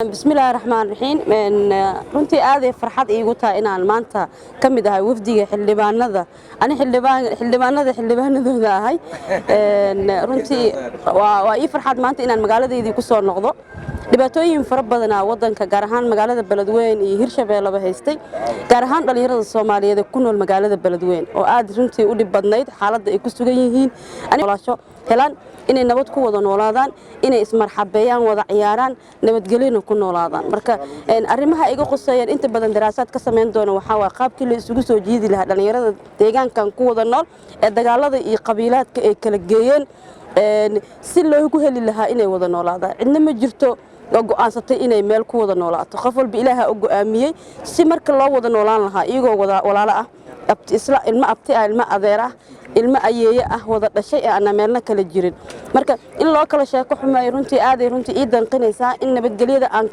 Bismillaahi raxmaan raxiim. Runtii aaday farxad iigu tahay inaan maanta ka mid ahay wafdiga xildhibaanada, ani xildhibaanada xildhibaanadooda ahay. Runtii waa ii farxad maanta inaan magaaladeydii ku soo noqdo. Dhibaatooyin fara badanaa wadanka, gaar ahaan magaalada Beledweyn iyo Hirshabeelleba haystay, gaar ahaan dhallinyarada Soomaaliyeed ee ku nool magaalada Beledweyn oo aad runtii u dhib badnayd xaaladda ay ku sugan yihiin. Noolaasho helaan, inay nabad ku wada noolaadaan, inay ismarxabeeyaan, wada ciyaaraan, nabadgelyona ku noolaadaan. Marka arrimaha iga quseeyaan inta badan daraasaad ka samayn doona waxaa waa qaabkii la isugu soo jiidi lahaa dhallinyarada deegaankan ku wada nool ee dagaalada iyo qabiilaadka ay kala geeyeen, si loogu heli lahaa inay wada noolaadaan. Cidna ma jirto oo go'aansatay inay meel ku wada noolaato. Qof walba Ilaaha u go'aamiyey si marka loo wada noolaan lahaa iyagoo wada walaalo ah, isla ilmo abti ah, ilmo adeer ah, ilmo ayeeye ah, wada dhashay ee aanna meelna kala jirin. Marka in loo kala sheeko xumeeyo runtii aaday runtii ii danqinaysaa in nabadgelyada aan